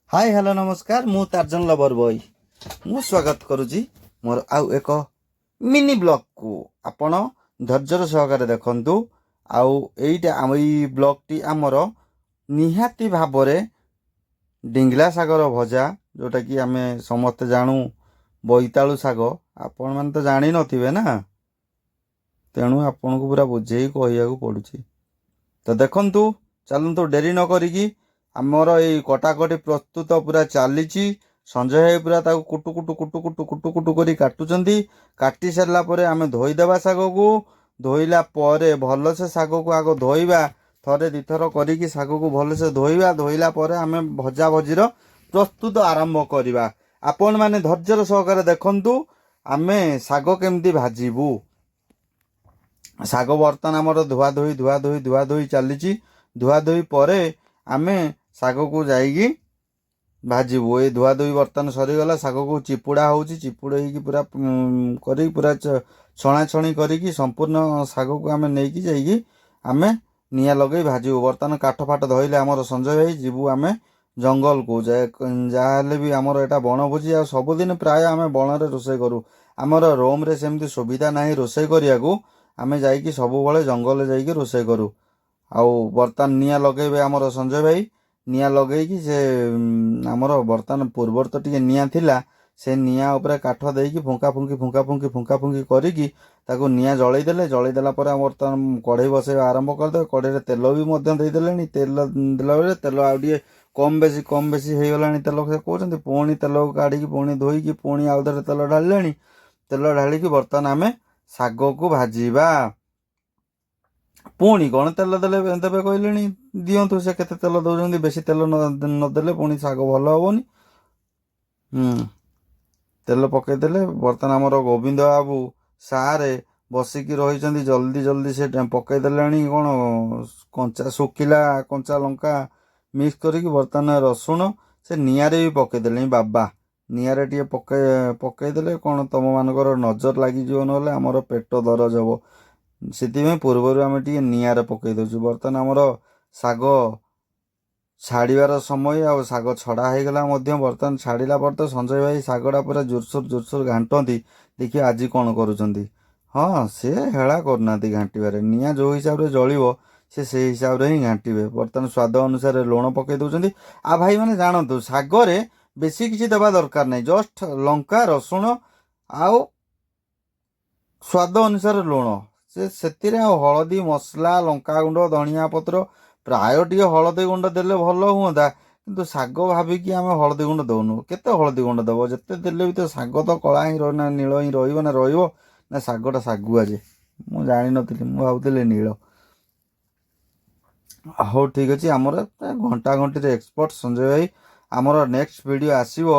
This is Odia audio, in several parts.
ହାଇ, ହ୍ୟାଲୋ, ନମସ୍କାର। ମୁଁ ତାର୍ଜନ ଲଭର ବୟ। ମୁଁ ସ୍ୱାଗତ କରୁଛି ମୋର ଆଉ ଏକ ମିନି ବ୍ଲଗ୍କୁ। ଆପଣ ଧୈର୍ଯ୍ୟର ସହକାରେ ଦେଖନ୍ତୁ। ଆଉ ଏଇଟା ଆମ ଏଇ ବ୍ଲଗ୍ଟି ଆମର ନିହାତି ଭାବରେ ଡିଙ୍ଗିଲା ଶାଗର ଭଜା, ଯେଉଁଟାକି ଆମେ ସମସ୍ତେ ଜାଣୁ ବୋଇତାଳୁ ଶାଗ। ଆପଣମାନେ ତ ଜାଣିନଥିବେ ନା, ତେଣୁ ଆପଣଙ୍କୁ ପୁରା ବୁଝେଇ କହିବାକୁ ପଡ଼ୁଛି। ତ ଦେଖନ୍ତୁ, ଚାଲନ୍ତୁ ଡେରି ନ କରିକି ଆମର ଏଇ କଟାକଟି ପ୍ରସ୍ତୁତ ପୁରା ଚାଲିଛି। ସଞ୍ଜୟ ଭାଇ ପୁରା ତାକୁ କୁଟୁ କୁଟୁ କୁଟୁ କୁଟୁ କୁଟୁ କୁଟୁ କରି କାଟୁଛନ୍ତି। କାଟି ସାରିଲା ପରେ ଆମେ ଧୋଇଦେବା ଶାଗକୁ। ଧୋଇଲା ପରେ ଭଲସେ ଶାଗକୁ ଆଗ ଧୋଇବା। ଥରେ ଦୁଇଥର କରିକି ଶାଗକୁ ଭଲସେ ଧୋଇବା। ଧୋଇଲା ପରେ ଆମେ ଭଜା ଭଜିର ପ୍ରସ୍ତୁତ ଆରମ୍ଭ କରିବା। ଆପଣମାନେ ଧୈର୍ଯ୍ୟର ସହକାରେ ଦେଖନ୍ତୁ ଆମେ ଶାଗ କେମିତି ଭାଜିବୁ। ଶାଗ ବର୍ତ୍ତମାନ ଆମର ଧୁଆ ଧୋଇ ଧୁଆ ଧୋଇ ଧୁଆ ଧୋଇ ଚାଲିଛି। ଧୁଆ ଧୋଇ ପରେ ଆମେ ଶାଗକୁ ଯାଇକି ଭାଜିବୁ। ଏଇ ଧୁଆ ଧୋଇ ବର୍ତ୍ତମାନ ସରିଗଲା। ଶାଗକୁ ଚିପୁଡ଼ା ହେଉଛି। ଚିପୁଡ଼େଇକି ପୁରା କରିକି ପୁରା ଛଣାଛଣି କରିକି ସମ୍ପୂର୍ଣ୍ଣ ଶାଗକୁ ଆମେ ନେଇକି ଯାଇକି ଆମେ ନିଆଁ ଲଗେଇ ଭାଜିବୁ। ବର୍ତ୍ତମାନ କାଠ ଫାଠ ଧଇଲେ ଆମର ସଞ୍ଜୟ ଭାଇ। ଯିବୁ ଆମେ ଜଙ୍ଗଲକୁ। ଯାହା ହେଲେ ବି ଆମର ଏଇଟା ବଣଭୋଜି। ଆଉ ସବୁଦିନ ପ୍ରାୟ ଆମେ ବଣରେ ରୋଷେଇ କରୁ। ଆମର ରୁମ୍ରେ ସେମିତି ସୁବିଧା ନାହିଁ ରୋଷେଇ କରିବାକୁ। ଆମେ ଯାଇକି ସବୁବେଳେ ଜଙ୍ଗଲରେ ଯାଇକି ରୋଷେଇ କରୁ। ଆଉ ବର୍ତ୍ତମାନ ନିଆଁ ଲଗେଇବେ ଆମର ସଞ୍ଜୟ ଭାଇ। ନିଆଁ ଲଗେଇକି ସେ ଆମର ବର୍ତ୍ତମାନ ପୂର୍ବରୁ ତ ଟିକେ ନିଆଁ ଥିଲା, ସେ ନିଆଁ ଉପରେ କାଠ ଦେଇକି ଫୁଙ୍କା ଫୁଙ୍କି ଫୁଙ୍କା ଫୁଙ୍କି ଫୁଙ୍କା ଫୁଙ୍କି କରିକି ତାକୁ ନିଆଁ ଜଳେଇ ଦେଲେ। ଜଳେଇ ଦେଲା ପରେ ବର୍ତ୍ତମାନ କଢ଼େଇ ବସେଇବା ଆରମ୍ଭ କରିଦେବେ। କଢ଼େଇରେ ତେଲ ବି ମଧ୍ୟ ଦେଇଦେଲେଣି। ତେଲ ଦେଲା ବେଳେ ତେଲ ଆଉ ଟିକେ କମ୍ ବେଶୀ କମ୍ ବେଶୀ ହେଇଗଲାଣି ତେଲ, ସେ କହୁଛନ୍ତି। ପୁଣି ତେଲକୁ କାଢ଼ିକି, ପୁଣି ଧୋଇକି, ପୁଣି ଆଉ ଥରେ ତେଲ ଢାଳିଲେଣି। ତେଲ ଢାଳିକି ବର୍ତ୍ତମାନ ଆମେ ଶାଗକୁ ଭାଜିବା। ପୁଣି କ'ଣ ତେଲ ଦେଲେ ଦେବେ କହିଲେଣି। ଦିଅନ୍ତୁ, ସେ କେତେ ତେଲ ଦେଉଛନ୍ତି। ବେଶୀ ତେଲ ନଦେଲେ ପୁଣି ଶାଗ ଭଲ ହେବନି। ତେଲ ପକେଇଦେଲେ। ବର୍ତ୍ତମାନ ଆମର ଗୋବିନ୍ଦ ବାବୁ ସାରେ ବସିକି ରହିଛନ୍ତି। ଜଲ୍ଦି ଜଲ୍ଦି ସେ ପକେଇଦେଲେଣି କ'ଣ କଞ୍ଚା ଶୁଖିଲା କଞ୍ଚା ଲଙ୍କା ମିକ୍ସ କରିକି। ବର୍ତ୍ତମାନ ରସୁଣ ସେ ନିଆଁରେ ବି ପକେଇଦେଲେଣି। ବାବା, ନିଆଁରେ ଟିକେ ପକେଇଦେଲେ କ'ଣ ତମମାନଙ୍କର ନଜର ଲାଗିଯିବ, ନହେଲେ ଆମର ପେଟ ଦରଜ ହେବ। ସେଥିପାଇଁ ପୂର୍ବରୁ ଆମେ ଟିକେ ନିଆଁରେ ପକେଇ ଦେଉଛୁ। ବର୍ତ୍ତମାନ ଆମର ଶାଗ ଛାଡ଼ିବାର ସମୟ ଆଉ ଶାଗ ଛଡ଼ା ହେଇଗଲା ମଧ୍ୟ। ବର୍ତ୍ତମାନ ଛାଡ଼ିଲା ପରେ ତ ସଞ୍ଜୟ ଭାଇ ଶାଗଟା ପୁରା ଜୋରସୋର ଜୋରସୋର ଘାଣ୍ଟନ୍ତି। ଦେଖିବା ଆଜି କ'ଣ କରୁଛନ୍ତି। ହଁ, ସେ ହେଳା କରୁନାହାନ୍ତି ଘାଣ୍ଟିବାରେ। ନିଆଁ ଯେଉଁ ହିସାବରେ ଜଳିବ, ସେ ସେଇ ହିସାବରେ ହିଁ ଘାଣ୍ଟିବେ। ବର୍ତ୍ତମାନ ସ୍ୱାଦ ଅନୁସାରେ ଲୁଣ ପକେଇ ଦେଉଛନ୍ତି। ଆଉ ଭାଇମାନେ ଜାଣନ୍ତୁ, ଶାଗରେ ବେଶୀ କିଛି ଦେବା ଦରକାର ନାହିଁ। ଜଷ୍ଟ ଲଙ୍କା, ରସୁଣ ଆଉ ସ୍ୱାଦ ଅନୁସାରେ ଲୁଣ। ସେ ସେଥିରେ ଆଉ ହଳଦୀ, ମସଲା, ଲଙ୍କାଗୁଣ୍ଡ, ଧନିଆ ପତ୍ର, ପ୍ରାୟ ଟିକେ ହଳଦୀ ଗୁଣ୍ଡ ଦେଲେ ଭଲ ହୁଅନ୍ତା। କିନ୍ତୁ ଶାଗ ଭାବିକି ଆମେ ହଳଦୀ ଗୁଣ୍ଡ ଦେଉନୁ। କେତେ ହଳଦୀ ଗୁଣ୍ଡ ଦେବ? ଯେତେ ଦେଲେ ବି ତ ଶାଗ ତ କଳା ହିଁ ରହିବ ନା ନୀଳ ହିଁ ରହିବ ନା ରହିବ ନା। ଶାଗଟା ଶାଗୁଆ ଯେ ମୁଁ ଜାଣିନଥିଲି, ମୁଁ ଭାବୁଥିଲି ନୀଳ। ହଉ, ଠିକ୍ ଅଛି। ଆମର ଘଣ୍ଟା ଘଣ୍ଟିରେ ଏକ୍ସପର୍ଟ ସଞ୍ଜୟ ଭାଇ। ଆମର ନେକ୍ସଟ ଭିଡ଼ିଓ ଆସିବ।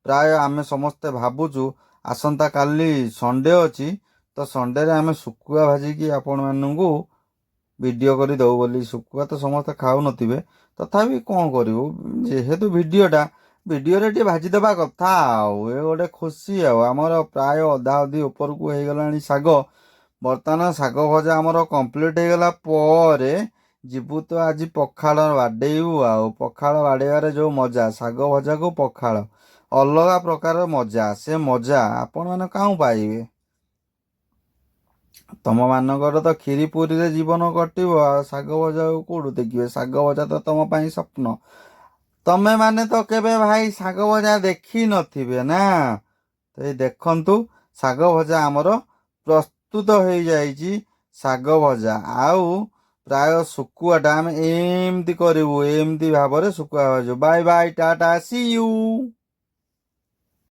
ପ୍ରାୟ ଆମେ ସମସ୍ତେ ଭାବୁଛୁ ଆସନ୍ତାକାଲି ସଣ୍ଡେ ଅଛି, ତ ସଣ୍ଡେରେ ଆମେ ଶୁଖୁଆ ଭାଜିକି ଆପଣମାନଙ୍କୁ ଭିଡ଼ିଓ କରି ଦେବୁ ବୋଲି। ଶୁଖୁଆ ତ ସମସ୍ତେ ଖାଉନଥିବେ, ତଥାପି କ'ଣ କରିବୁ, ଯେହେତୁ ଭିଡ଼ିଓଟା ଭିଡ଼ିଓରେ ଟିକେ ଭାଜିଦେବା କଥା। ଆଉ ଏ ଗୋଟେ ଖୁସି। ଆଉ ଆମର ପ୍ରାୟ ଅଧା ଅଧି ଉପରକୁ ହେଇଗଲାଣି ଶାଗ। ବର୍ତ୍ତମାନ ଶାଗ ଭଜା ଆମର କମ୍ପ୍ଲିଟ୍ ହେଇଗଲା ପରେ ଯିବୁ ତ ଆଜି ପଖାଳ ବାଡ଼େଇବୁ। ଆଉ ପଖାଳ ବାଡ଼େଇବାରେ ଯେଉଁ ମଜା, ଶାଗ ଭଜାକୁ ପଖାଳ ଅଲଗା ପ୍ରକାର ମଜା। ସେ ମଜା ଆପଣମାନେ କାଉଁ ପାଇବେ? ତମମାନଙ୍କର ତ କ୍ଷୀରି ପୁରୀରେ ଜୀବନ କଟିବ, ଆଉ ଶାଗ ଭଜାକୁ କୋଉଠୁ ଦେଖିବେ? ଶାଗ ଭଜା ତ ତମ ପାଇଁ ସ୍ୱପ୍ନ। ତମେ ମାନେ ତ କେବେ ଭାଇ ଶାଗ ଭଜା ଦେଖି ନଥିବେ ନା। ତ ଏଇ ଦେଖନ୍ତୁ, ଶାଗ ଭଜା ଆମର ପ୍ରସ୍ତୁତ ହେଇଯାଇଛି। ଶାଗ ଭଜା ଆଉ ପ୍ରାୟ ଶୁଖୁଆଟା ଆମେ ଏମିତି କରିବୁ, ଏମିତି ଭାବରେ ଶୁଖୁଆ ଭାଜିବୁ। Bye bye, tata, see you.